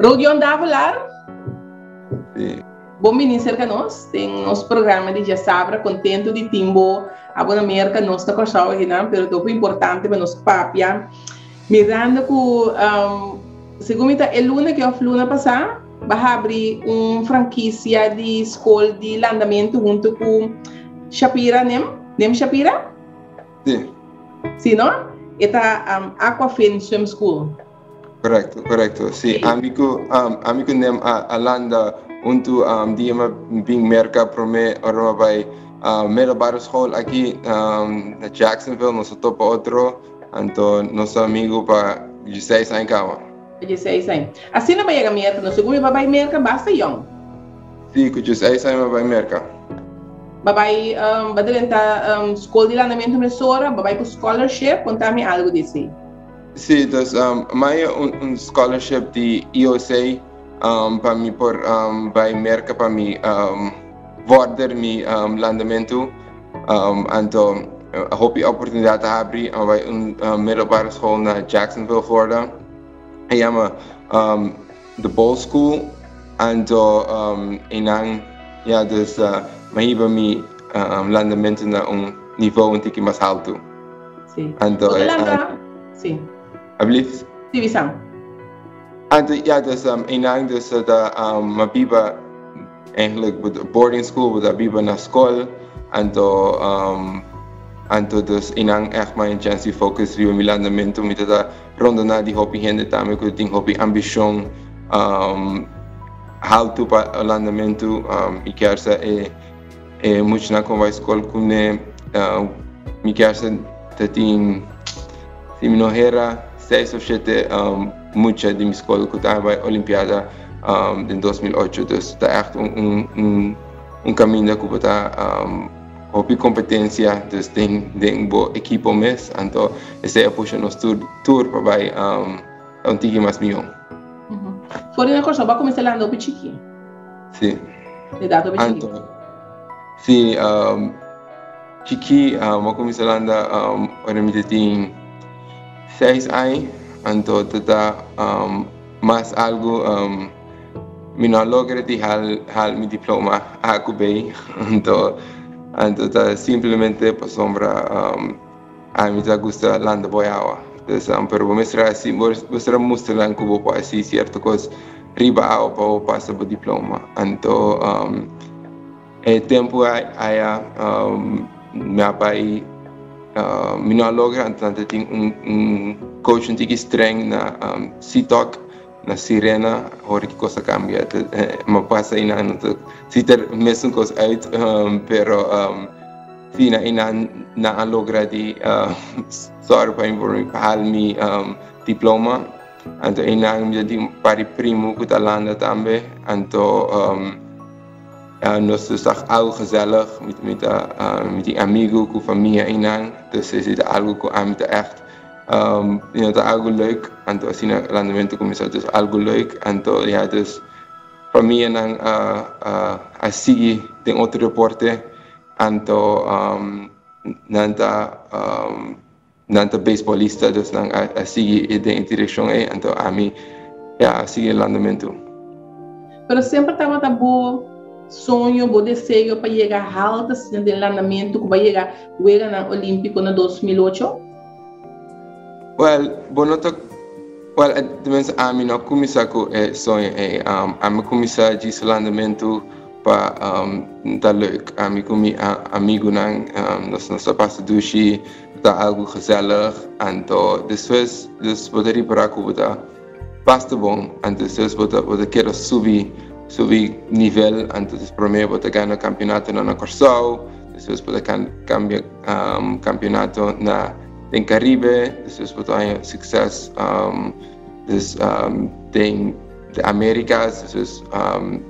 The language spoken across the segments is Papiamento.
Rodion Davelaar. Si. Bon bini serka nos den nos programa di Djasabra. Kontentu di tin bo abo na Merka, nos ta Kòrsou akinan, pero ta hopi importante pa nos papia. Mirando ku segun mi ta e luna aki òf luna pasá ba habri un frankisia di skol di landamentu huntu ku Shapira Nem, Nem Shapira? Si. Si no? E ta Aquafin Swim School. Korekto, korekto. Si, ami ku ami ku Nem a landa huntu dia mi a bin Merka promé ora mi a bai middelbare school aki na Jacksonville nos a topa otro. Anto nos ta amigu pa dieseis aña kaba. Pa dieseis aña. Asina bo a yega Merka no? Segun mi bo a bai Merka basta yòn. Si, ku dieseis aña mi a bai Merka. Bo a bai, bo a drenta skol di landamentu mesora, bo a bai ku scholarship? Konta mi algu di esei. Si, dus mi a haña un scholarship di EOC pa mi por bai Merka pa mi vorder mi landamentu. Anto hopi oportunidat a habri, a bai un middelbare school na Jacksonville, Florida. E yama The Bolles School. Anto einan ya dus mi a hiba mi landamentu na un nivo un tiki mas haltu. Si. Anto Bo ta landa? Si. Alblieft? Si, bisa. Anto ya dus einan dus ta mi a biba. Eigenlijk bo ta boarding school, bo ta biba na skol, anto anto dus einan echt mi a chance di focus riba mi landamentu. Mi ta ta rondona di hopi hende tambe ku tin hopi ambishon haltu pa landamentu. Mi kier sa e e muchanan ku mi bai skol kuné, mi kier sa ta tin si mi no hera seis of shete mucha di mi skol ku ta bai olimpiada. Den 2008. Dus ta echt un caminda cu bo ta hopi competencia dus den bo equipo mes. Anto esey a pusha nos tur pa bay un tiki mas miho. For di na Kòrsou bo a kuminsá landa hopi chiki? Si. Edat hopi chiki? Anto, si, chiki bo a kuminsá landa ora mi ta tin 6 aña, anto ta ta Mas algu mi no a logra di hal mi diploma A ku B, anto anto ta simplemente pasobra ami ta gusta landa boy awa. Dus pero bo mester hasi bo mester a mustra nan ku bo por hasi sierto kos riba awa pa bo pasa bo diploma. Anto e tempu aya mi a bai mi no a logra anto nan ta tin un coach un tiki streng na Seatalk na Sirena ora ki kos a kambia mi a pasa einan no ta si ta mesun kos uit pero si na einan nan a logra di sòru pa mi por haal mi diploma anto einan mi ta tin un par di primu ku ta landa tambe anto. Nos ta sa algu gezellig, mi ta mi tin amigu ku famia einan, dus esei ta algu ku ami ta ègt you know ta algu leuk, anto asina landamentu kuminsá dus algu leuk, anto ya dus famianan a a sigui den otro deporte, anto nan ta nan ta beisbolista dus nan a sigui den e direkshon ei, anto ami ya a sigui e landamentu. Pero semper tabata bo soño, bo deseo pa yega haltu asina den landamentu ku bo a yega Weganan Olímpiko na 2008? Wèl, bo no ta, wèl, tenminste ami no a kuminsá ku e soño ei. Ami a kuminsá djis landamentu pa ta leuk. Ami ku mi amigunan nos ta pasa dushi, ta algu gezellig. Anto despues dus bo ta ripará ku bo ta basta bon. Anto despues bo ta bo ta keda subi subi nivel. Anto promé bo ta gana kampionatonan na Kòrsou, despues bo ta kambia kampionato na den Karibe, despues bo ta haña sukses dus den de Americas, despues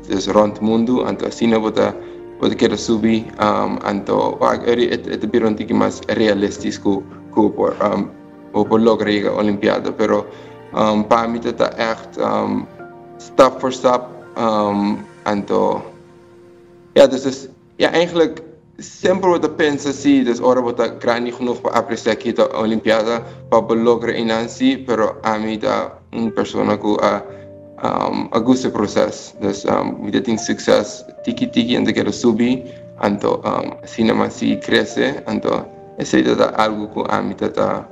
dus rond mundu. Anto asina bo ta bo ta keda subi. Anto wak e ta bira un tiki mas realistisch ku ku bo por bo por logra yega Olimpiada. Pero pa mi ta ta ègt stap for stap. Anto ya dus ya eigenlijk semper bo ta pensa si, dus ora bo ta grandi genoeg pa aprecia ki ta Olimpiada pa bo logra einan si, pero ami ta un persona ku a. A gusta e proces. Dus mi ta tin succes tiki tiki anto keda subi anto asina mi a sigui crece anto esey ta ta algo cu ami ta ta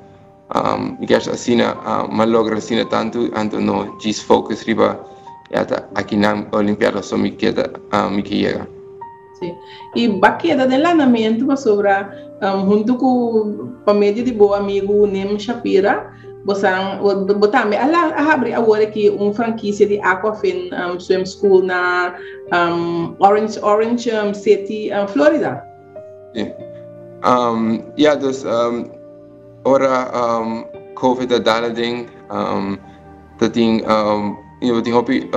mi kier asina mi a logra asina tanto anto no djis focus riba ya ta akinan olimpiada so mi keda mi ke yega. Sí. I ba keda den landamentu pasobra huntu ku pa medio di bo amigu Nim Shapira bosan bo tambe a a habri awor aki un frankisia di Aquafin Swim School na Orange Orange City, Florida. Sí. Ya dus ora COVID a dal aden ta tin bo tin hopi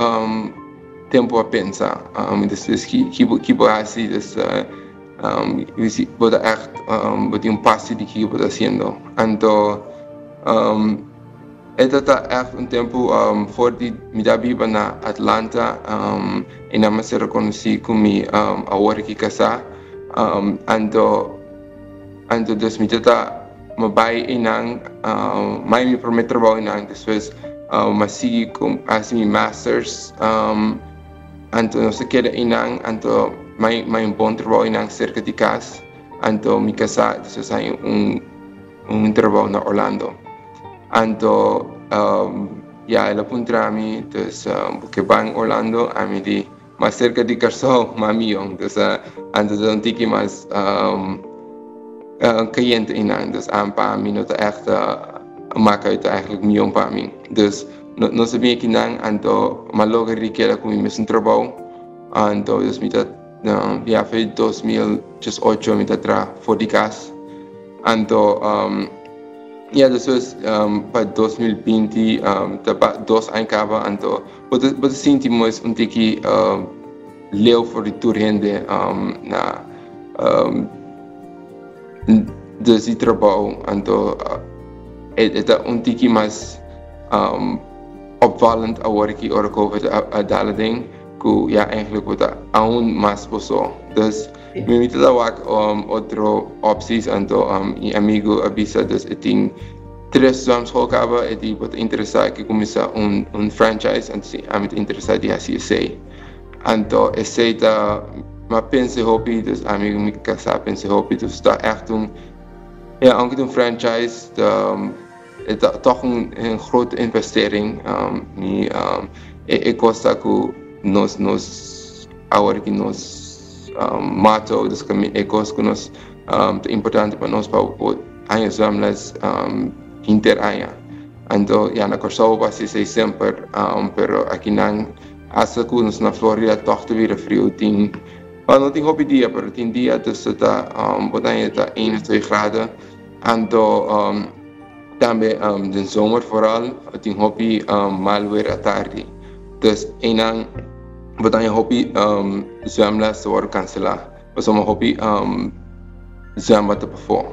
tempu pa pensa despues ki bo hasi des bo ta ègt bo tin un pasi di kiko bo ta hasiendo anto e ta ta ègt un tempu for di mi ta biba na Atlanta i nan a ser rekonosí ku mi awor aki kasá anto anto dus mi ta ta Mi bai einan, mai mi prome trabou einan, despues mi a sigui ku hasi mi masters, anto nos a keda einan, anto mai mai un bon trabou einan serka di kas, anto mi kasá despues haña un un trabou na Orlando. Anto ya el a puntra mi, dus bo ke ban Orlando? Ami di mas serka di Kòrsou, mas mihó. Dus antes ta un tiki mas kayente einan. Dus pa mi no ta ègt maka uit eigenlijk mihó pa mi. Dus nos a bin akinan anto mi a logra di keda ku mi mesun trabou. Anto dus mi ta ya fe 2018 mi ta traha for di kas. Anto ya despues pa 2020 ta 2 aña kaba anto Bo ta bo ta sinti mes un tiki leu for di tur hende na dus di trabou anto e ta un tiki mas opvallend awor aki ora covid a dal aden ku ya eigenlijk bo ta aun mas bo so. Dus mi mi ta ta wak otro opties anto mi amigu a bisa dus e tin Tres zwemschool kaba e di bo ta interesa ke kuminsá un un franchise anto si ami ta interesa di hasi esei. Anto esei ta mi a pensa hopi dus ami ku mi kasá a pensa hopi dus ta ègt un ya aunke ta un franchise ta e ta tòg un un grote investering mi e e kos ta ku nos nos awor ki nos motto dus e kos ku nos ta importante pa nos pa por Aña zwemles hinter aña. Anto ya na Kòrsou bo hasi esei semper, pero akinan asta ku nos na Florida tòg ta bira friu. Tin, well no tin hopi dia, pero tin dia dus ta bo ta haña ta een of twee graden. Anto tambe den zomer vooral tin hopi mal weer atardi. Dus einan bo ta haña hopi zwemles ta wòrdu kanselá. Pasobra hopi zwembad ta pafó.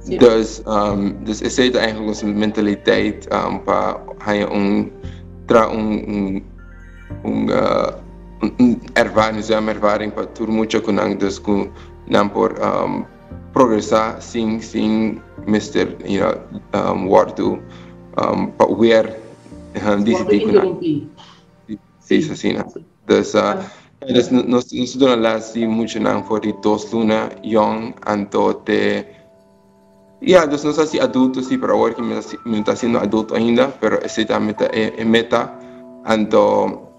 Dus, dus esei ta eigenlijk nos mentaliteit pa haña un tra un un un un ervaring, zwemervaring pa tur mucha ku nan dus ku nan por progresá sin sin mester you know wòrdu pa weer disidí ku nan. Sí, asina. Dus, dus nos, nos duna les di muchanan for di 2 luna yong anto te ja, dus nos hasi adulto sí, pero awor ki mi mi no ta haciendo adulto ainda, pero esei tambe ta e, e meta. Anto,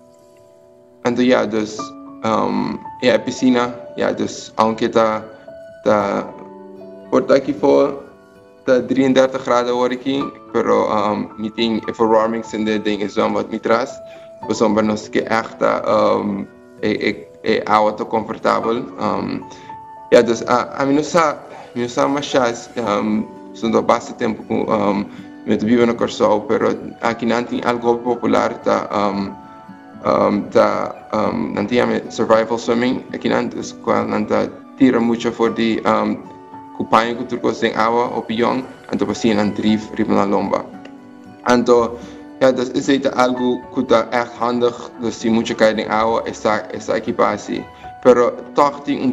anto ja, dus ja, e piscina, ja, dus aunke ta ta por ta aki for Ta 33 graden awor aki, pero mi tin e verwarming sende den e zwembad mi tras, pasobra nos ke ègt ta e awa ta komfortabel. Ya, dus ami no sa, mi no sa mashá, pasobra ta basta tempu ku mi ta biba na Kòrsou, pero aki nan tin algu hopi popular ta ta nan ta yama survival swimming aki nan, dus kual nan ta tira mucha for di Ku paña ku tur kos den awa hopi yòn, anto pa siña nan drif riba nan lomba. Anto, ya, dus esei ta algu ku ta ègt handig, dus si mucha kai den awa e sa e sa ki pa hasi. Pero tòg tin un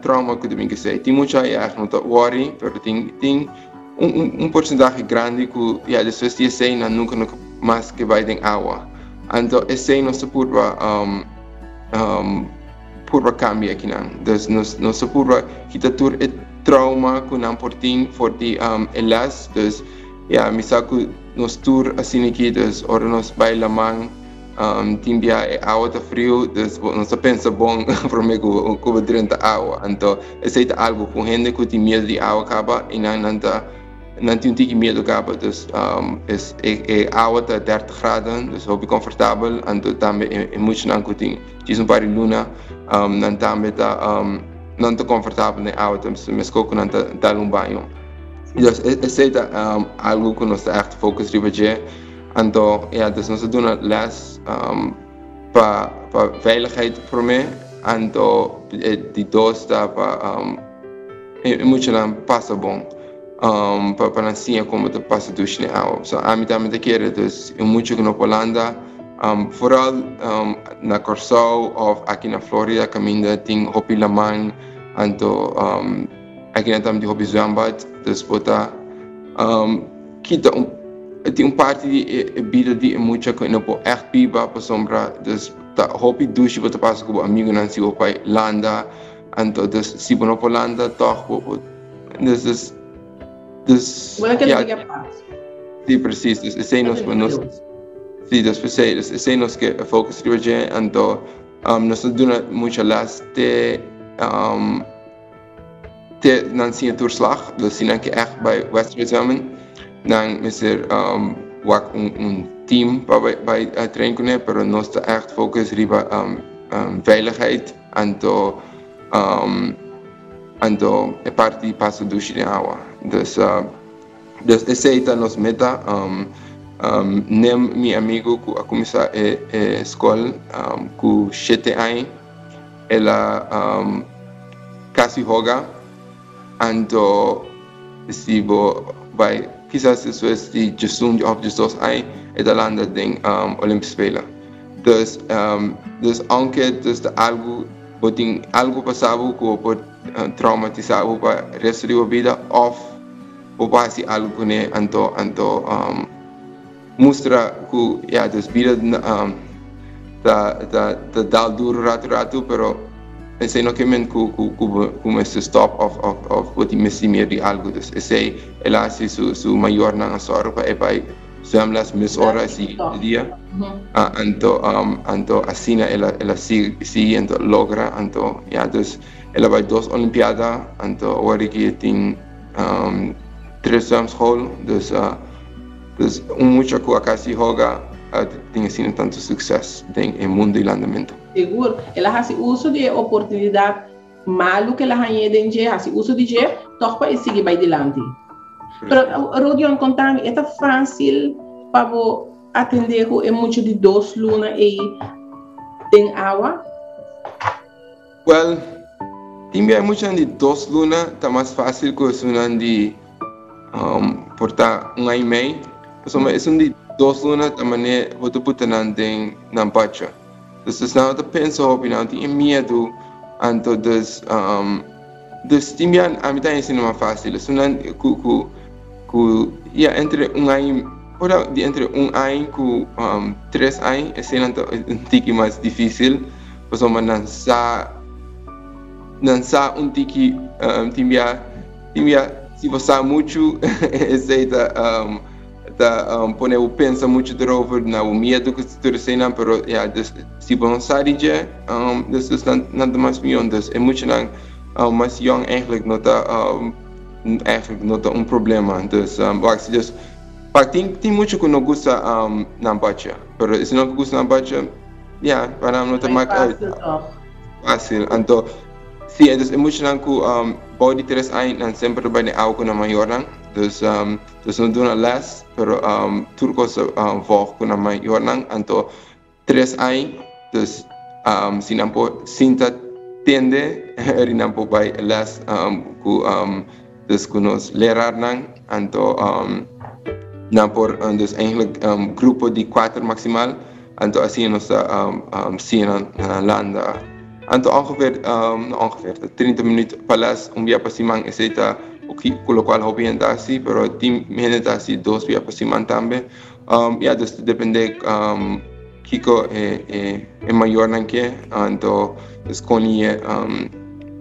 trauma ku ta bin ku esei. Tin mucha ya ègt no ta wòri, pero tin tin un un un porsentahe grandi ku ya despues di esei nan nunka nunka mas ke bai den awa. Anto esei nos ta purba um, um, purba kambia akinan. Dus nos nos ta purba kita tur e trauma ku nan por tin for di um, e les. Dus ja, mi sa ku nos tur asina aki, dus ora nos bai laman um, tin bia e awa ta friu, dus bo nos ta pensa bon promé ku ku bo drenta awa. Anto esei ta algu ku hende ku tin miedu di awa kaba i nan nan ta Nan tin un tiki miedu kaba, dus es e e awa ta 30 graden, dus hopi konfortabel, anto tambe e e muchanan ku tin djis un par di luna, nan tambe ta nan ta konfortabel den awa, ta meskos ku nan ta dal un baño. Dus esei ta algu ku nos ta ègt focus riba dje, anto ya, dus nos ta duna lès pa pa veiligheid promé, anto e di dos ta pa E muchanan pasa bon pa pa nan siña como ta pasa dushi den awa. So ami tambe ta kere dus e mucha ku no por landa foral na Kòrsou òf aki na Florida kaminda tin hopi laman anto aki nan tambe tin hopi zwembad dus bo ta kita un tin un parti di e bida di e mucha ku e no por ègt biba pasobra dus ta hopi dushi bo ta pasa ku bo amigunan si bo bai landa. Anto dus si bo no por lanta tòg bo por dus dus dus Bo no keda ja. Apart. Sí, precies. Dus esei nos nos sí, dus p'esei dus esei nos ke focus riba dje. Anto um, nos ta duna mucha les te um, te nan siña tur slag. Dus si nan ke ègt bai wedstrijd nan mester um, wak un un team pa bai bai train kuné, pero nos ta ègt focus riba um, um, veiligheid. Anto anto e parti pasa dushi den awa. Dus dus esei ta nos meta. Nem mi amigo ku a kuminsá e e skol ku shete aña el a kasi hoga. Anto si bo bai kisas despues di djesun òf djesdos aña e ta landa den Olympische Spelen. Dus dus aunke dus ta algu bo tin algu pasa bo ku bo por traumatisa bo pa resto di bo bida òf bo por hasi algu kuné anto anto mustra ku ya dus bida ta ta ta dal duru ratu ratu pero esei no ke men ku ku ku bo ku mester stop òf òf òf bo tin mester miedu di algu dus esei el a hasi su su mayornan a sòru pa e bai Zwemles mes ora e siguiente dia. Anto anto asina el a el a sigui anto logra anto ya dus el a bai dos olimpiada anto awor aki e tin tres zwemschool dus dus un mucha ku a kasi hoga a tin asina tantu sukses den e mundu di landamentu. Sigur, el a hasi uso di e oportunidat malu ku el a hañ'é den dje, hasi uso di dje, tòg pa e sigui bai dilanti. Pero Rodion, konta mi, e ta fásil pa bo atendé ku e mucha di dos luna ei den awa? Wèl, tin bia e muchanan di dos luna ta mas fásil ku esunnan di por ta un aña i mei. Pasobra esun di dos luna ta manera bo ta buta nan den nan bacha. Dus esnan no ta pensa hopi, nan no tin e miedu, anto dus dus tin bia ami ta hasi mas fácil, esunnan ku ku ku ya entre un aña por ta di entre un aña ku tres aña eseinan ta un tiki mas difícil pasobra nan sa nan sa un tiki tin bia tin bia si bo sa muchu esei ta. Ta pone bo pensa muchu derover na bo miedu ku tur eseinan, pero ya, dus si bo no sa di dje, dus dus nan nan ta mas mion. Dus e muchanan mas yong eigenlijk no ta eigenlijk no ta un problema. Dus wak si dus wak tin tin muchu ku no gusta nan bacha, pero esnan ku gusta nan bacha ya pa nan no ta mak uit. Fácil. Anto si dus e muchanan ku bou di tres aña nan semper ta bai den awa ku nan mayornan. Dus Dus no duna les, pero tur cos ta volg cu nan mayornan, anto tres aña, dus si nan por sinta tende, ri nan por bay les cu dus cu nos lerarnan, anto nan por dus eigenlijk grupo di cuater maximal, anto asina nos ta siña nan na landa. Anto ongeveer, no ongeveer, ta 30 minuut pa les un bia pa siman, esey ta ku lokual hopi hende ta hasi, pero tin hende ta hasi dos bia pa siman tambe. Ya, dus ta depende. kiko e e e mayornan ke, anto dus kon e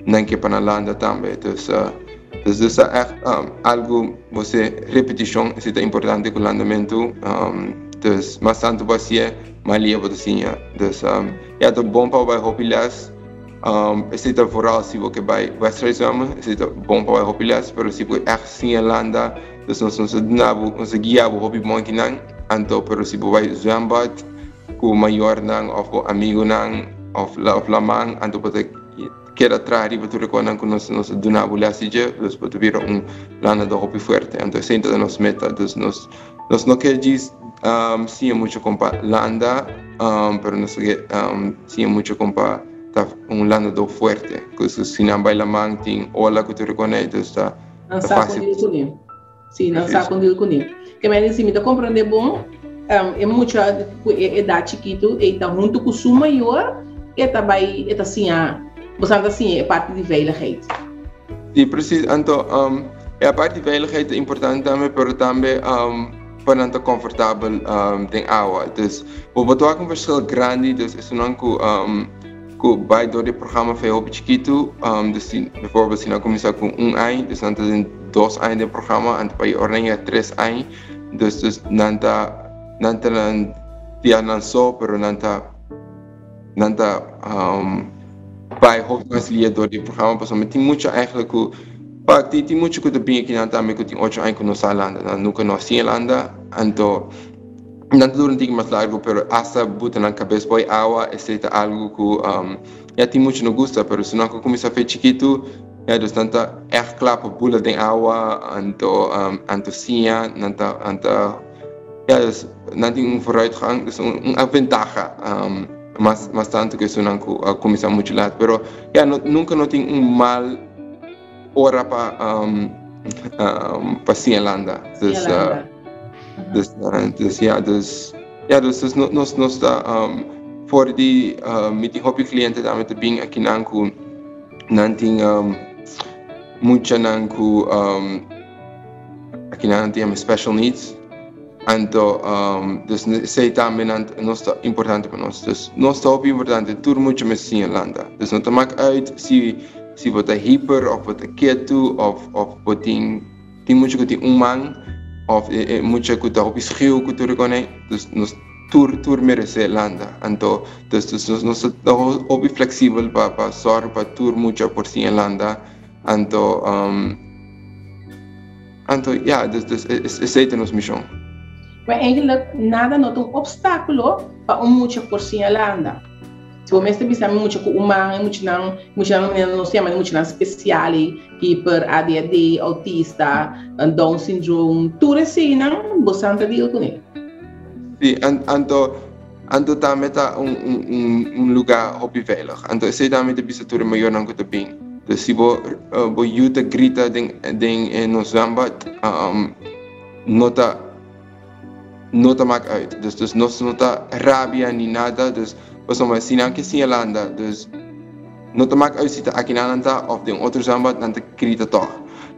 nan ke pa nan landa tambe. Dus dus dus ta ègt algu bo se repetishon esei ta importante ku landamentu. Dus mas tantu bo hasié, mas lia bo ta siña. Dus ya ta bon pa bo bai hopi lès. Esei ta vooral si bo ke bai wedstrijd-zwemmen, esei ta bon pa bai hopi lès, pero si bo ègt siña landa, dus nos nos ta duna bo, nos ta guia bo hopi bon akinan. Anto pero si bo bai zwembad ku mayornan òf bo amigunan òf òf laman, anto bo ta keda traha riba tur e kosnan ku nos nos a duna bo lès di dje, dus bo ta bira un landadó hopi fuerte. Anto esei ta nos meta. Dus nos nos no ke djis siña mucho kon pa landa, pero nos ke siña mucho kon pa ta un landadó fuerte. Ku si nan bai laman tin ola ku tur e kosnan, dus ta Nan sa kon fásil. deal kuné. Sí, nan sa kon deal kuné. Ke men di si mi ta komprendé bon, e mucha ku e edat chikitu ei ta huntu ku su mayor, e ta bai, e ta siña, bosan ta siña e parti di veiligheid. Sí, precies. Anto, e parti di veiligheid ta importante tambe, pero tambe pa nan ta comfortabel den awa. Dus, bo bo ta wak un verschil grandi, dus esunnan ku ku bai dor di programa for e hopi chikitu, dus si bijvoorbeeld si nan kuminsá ku un aña, dus nan ta den dos aña den programa, anto pa e ora nan yega tres aña, dus dus nan ta nan ta nan dia nan so, pero nan ta nan ta bai hopi mas lia dor di programa pasobra mi tin mucha eigenlijk ku pak tin tin mucha ku ta bin akinan tambe ku tin ocho aña ku no sa landa, nan nunka no a siña landa, anto nan ta dura un tiki mas largu pero asta buta nan kabes bo'i awa esei ta algu ku ya tin mucha no gusta pero si nan ku kuminsá fe chikitu ya dus nan ta ègt kla pa bula den awa anto anto siña nan ta nan ta ya dus nan tin un vooruitgang dus un ventaha mas mas tantu ku esunnan ku a kuminsá muchu lat pero ya no nunka no tin un mal ora pa pa siña landa. Siña landa. Dus, dus, ja, dus, ja, dus, dus nos, nos ta for di mi tin hopi cliente tambe ta bin akinan ku nan tin muchanan ku akinan nan ta yama special needs. Anto dus esei tambe nan nos ta importante pa nos. Dus nos ta hopi importante tur mucha mester siña landa. Dus no ta mak uit si si bo ta hyper of bo ta ketu of of bo tin tin mucha ku tin un man of e e mucha ku ta hopi schiu ku tur e kone. Dus nos tur tur merese landa. Anto dus dus nos nos ta hopi fleksibel pa pa sòru pa tur mucha por siña landa. Anto Anto, ya, dus, dus esei ta nos mishon. Maar eigenlijk nada no ta un obstáculo pa un mucha por siña landa. Si bo mester bisa mi mucha ku un man, e muchanan, muchanan manera nos yama e muchanan spesial ei, hiper, ADHD, autista, Down syndroom, tur eseinan bo san ta deal kuné. Sí, anto, anto tambe ta un, un, un, un lugá hopi veilig. Anto esei tambe ta bisa tur e mayornan ku ta bin. Dus si bo, bo yu ta grita den, den e nos zwembad, no ta, no ta mak uit. Dus, dus nos no ta rabia ni nada. Dus, pasobra si nan ke siña landa, dus no ta mak uit si ta akinan nan ta òf den otro zwembad, nan ta grita tòg.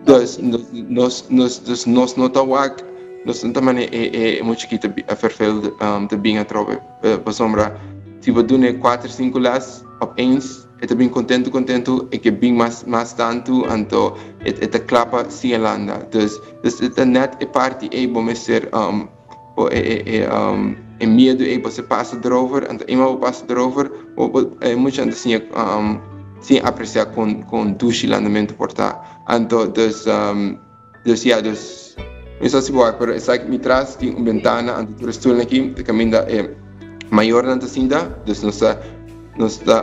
Dus, nos, nos, dus nos no ta wak, nos no ta manera e, e muchachito ta verveeld ta bin atrobe. Pasobra si bo duna e kuater, sinku lès opeens, E ta bin kontentu kontentu, e ke bin mas mas tantu, anto e e ta kla pa siña landa. Dus dus e ta nèt e parti ei bo mester bo e e e e miedu ei bo se pasa erover, anto eenmaal bo pasa erover bo bo e muchanan ta siña siña apresiá kon kon dushi landamentu por ta. Anto dus dus ya dus mi sa si bo wak pero esaki mi tras tin un bentana anto tur e stulnan aki ta kaminda e mayornan ta sinta dus nos ta nos ta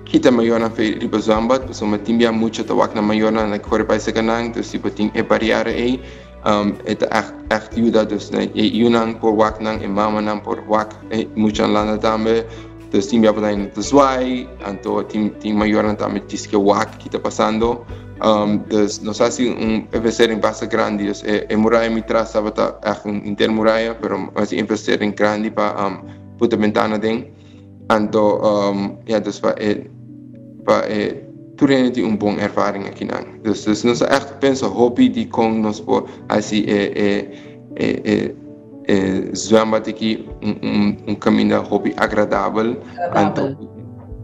kita mayornan fe riba zwembad pasobra tin bia mucha ta wak nan mayornan nan kore bai seka nan dus si bo tin e bariera ei e ta ègt ègt yuda dus e yunan por wak nan e mamanan por wak e muchanan landa tambe. Dus tin bia por ta ta zwaai, anto tin tin mayornan tambe djis ke wak ki ta pasando. Dus nos hasi un investering basta grandi. Dus e e muraya mi tras tabata ègt un inter muraya, pero nos hasi investering grandi pa puta bentana den. Anto ya dus pa e pa e tur hende tin un bon ervaring akinan. Dus dus nos a ègt pensa hopi di kon nos por hasi e e e e. e zwembad aki un, un, un kaminda hopi agradabel. Agradabel. Anto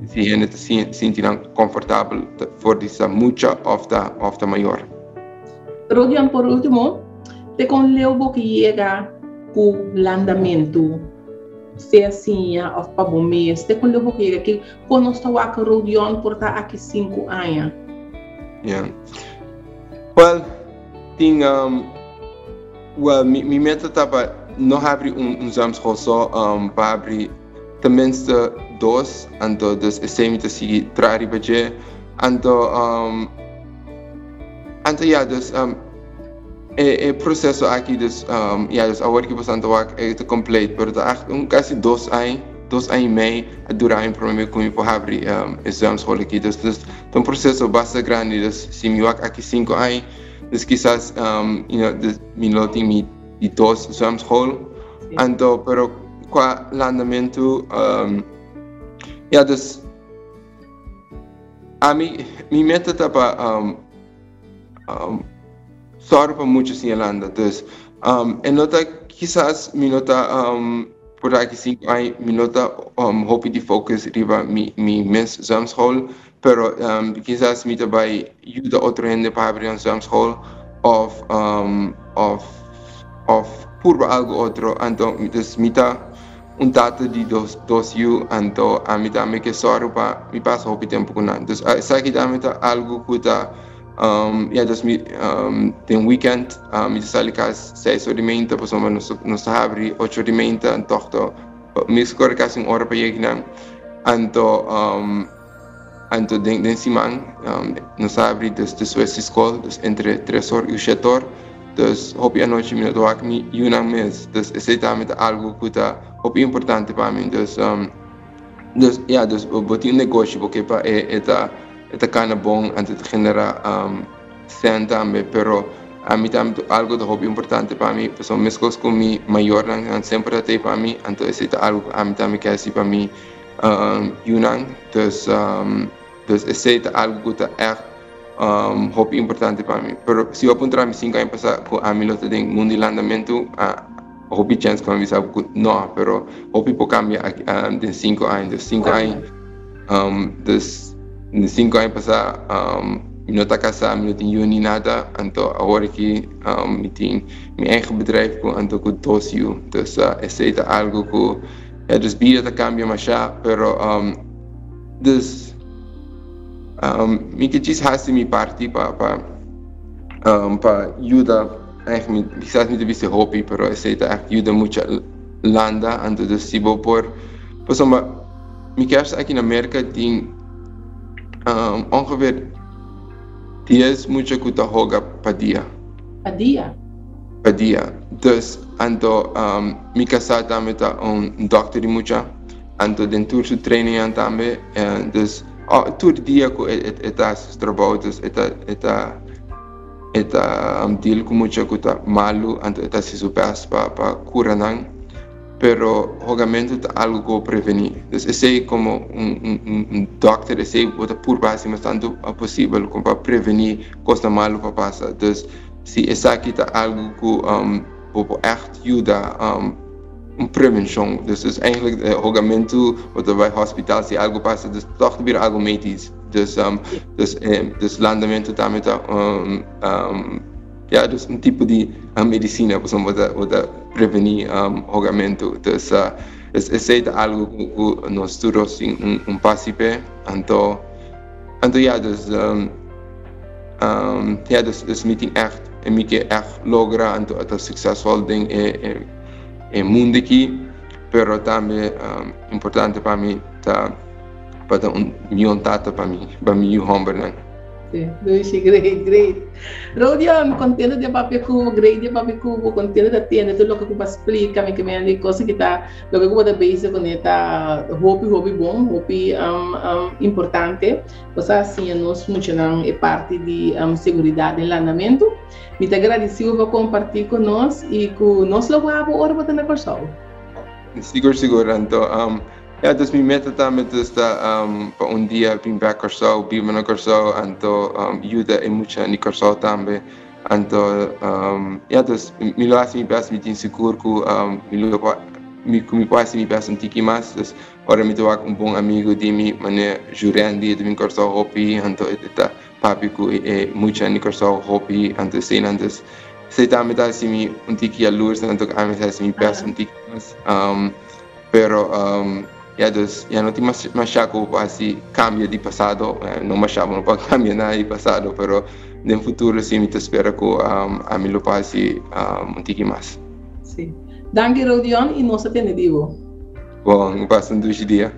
si hende ta sinti nan komfortabel for di sa mucha òf ta mayor. Rodion, por último, te kon leu bo ke yega ku landamentu, sea siña òf pa bo mes, te kon leu bo ke yega? Ki kon nos ta wak Rodion por ta aki 5 aña? Yeah. Well, tin well, mi meta ta pa no habri un zwemschool so, pa habri tenminste dos, anto dus esei mi ta sigui traha riba dje. Anto ja, dus e proceso aki dus ja, dus awor ku boso ta wak e ta compleet, pero ta echt un kasi 2 aña, 2 aña i mei a dura mi promé ku mi por habri e zwemschool aki. Dus ta un proseso basta grandi, dus si mi wak aki 5 aña, dus kisas dus mi lo tin mi di dos zwemschool. Anto, pero qua landamentu, ja, dus ami, mi meta ta pa sòru pa mucha siña landa. Dus e no ta kisas mi no ta por aki 5 aña mi no ta hopi di focus riba mi mes zwemschool, pero kisas mi ta bai yuda otro hende pa habri un zwemschool òf purba algu otro. Anto dus mi ta un tata di dos yu, anto ami tambe ke sòru pa mi pasa hopi tempu ku nan. Dus esaki tambe ta algu ku ta ja, dus mi den weekend mi ta sali kas 6 or di mainta, pasobra nos ta habri 8 or di mainta, tòg ta mi kore kasi un ora pa yega nan. Anto den siman nos ta habri dus despues di skol, dus entre 3 or i 7 or. Dus hopi anochi mi no ta wak mi yunan mes. Dus esei tambe ta algu ku ta hopi importante pa mi. Dus ja, dus bo tin un negoshi, bo ke pa e ta kana bon, anto ta generá sèn tambe, pero ami tambe algu ta hopi importante pa mi, pasobra meskos ku mi mayornan nan semper ta tei pa mi, anto esei ta algu ku ami tambe ke hasi pa mi yunan. Dus esei ta algu ku ta ègt hopi importante pa mi. Pero si bo puntra mi 5 aña pasá ku ami lo ta den mundu di landamentu, hopi chèns ku mi bisa ku no, pero hopi por kambia den 5 aña. Dus 5 aña, dus den 5 aña pasá mi no ta kasá, mi no tin yu ni nada, anto awor aki mi tin mi eigen bedrijf ku anto ku dos yu. Dus esei ta algu ku ja, dus bida ta kambia mashá, pero dus mi ke djis hasi mi parti pa yuda eigenlijk. Kisas mi ta bisa hopi, pero esei ta echt yuda mucha landa. Anto dus si bo por, pasobra mi kier sa aki na Merka tin ongeveer 10 mucha ku ta hoga pa dia. Pa dia? Pa dia. Dus anto mi kasá tambe ta un dòkter di mucha, anto den tur su training tambe, dus oh, tur dia ku e ta hasi su trabou, dus e ta deal ku mucha ku ta malu, anto e ta hasi su best pa kura nan. Pero hogamentu ta algu ku prevení. Dus esei komo un dòkter, esei bo ta purba hasi mas tantu posibel komo pa prevení kosnan malu pa pasa. Dus si esaki ta algu ku bo por echt yuda un prevenshon. Dus eigenlijk hogamentu, bo ta bai hospital si algu pasa, dus tòg ta bira algu medisch. Dus landamentu tambe ta ja, dus un tipo di medisina, pasobra bo ta prevení hogamentu. Dus esei ta algu ku nos tur tin un passie p'e. Anto ja, dus ja, dus mi tin echt mi ke echt logra anto ta suksesvol den e mundu aki, pero tambe importante pa mi ta pa ta un mihó tata pa mi yu hòmbernan. Si, dushi, great, great. Rodion, kontentu di papia ku bo, great di papia ku bo, kontentu di tende tur loke ku bo a splika mi, ke men di kos ku ta loke ku bo ta bezig kuné ta hopi hopi bon, hopi importante. Bo sa siña nos muchanan e parti di seguridat den landamentu. Mi ta agradesido pa kompartí ku nos i ku nos lo wak bo ora bo ta na Kòrsou. Sigur, sigur. Anto, ja, dus mi meta tambe dus ta pa un dia bin bèk Kòrsou, biba na Kòrsou, anto yuda e mucha na Kòrsou tambe. Anto ya dus mi lo hasi mi best, mi tin sigur ku mi lo por mi ku mi por hasi mi best un tiki mas. Dus ora mi ta wak un bon amigu di mi manera Jurendi e ta bin Kòrsou hopi anto e ta papia ku e muchanan di Kòrsou hopi anto eseinan. Dus esei tambe ta hasi mi un tiki yalurs anto ami ta hasi mi best un tiki mas. Pero ya dus ya no tin mas masha ku bo por hasi kambio di pasado, no masha bo no por kambia nada di pasado, pero den futuro si mi ta spera ku ami lo por hasi un tiki mas. Si. Danki Rodion y nos a tende di bo. Bon, pasa un dushi dia.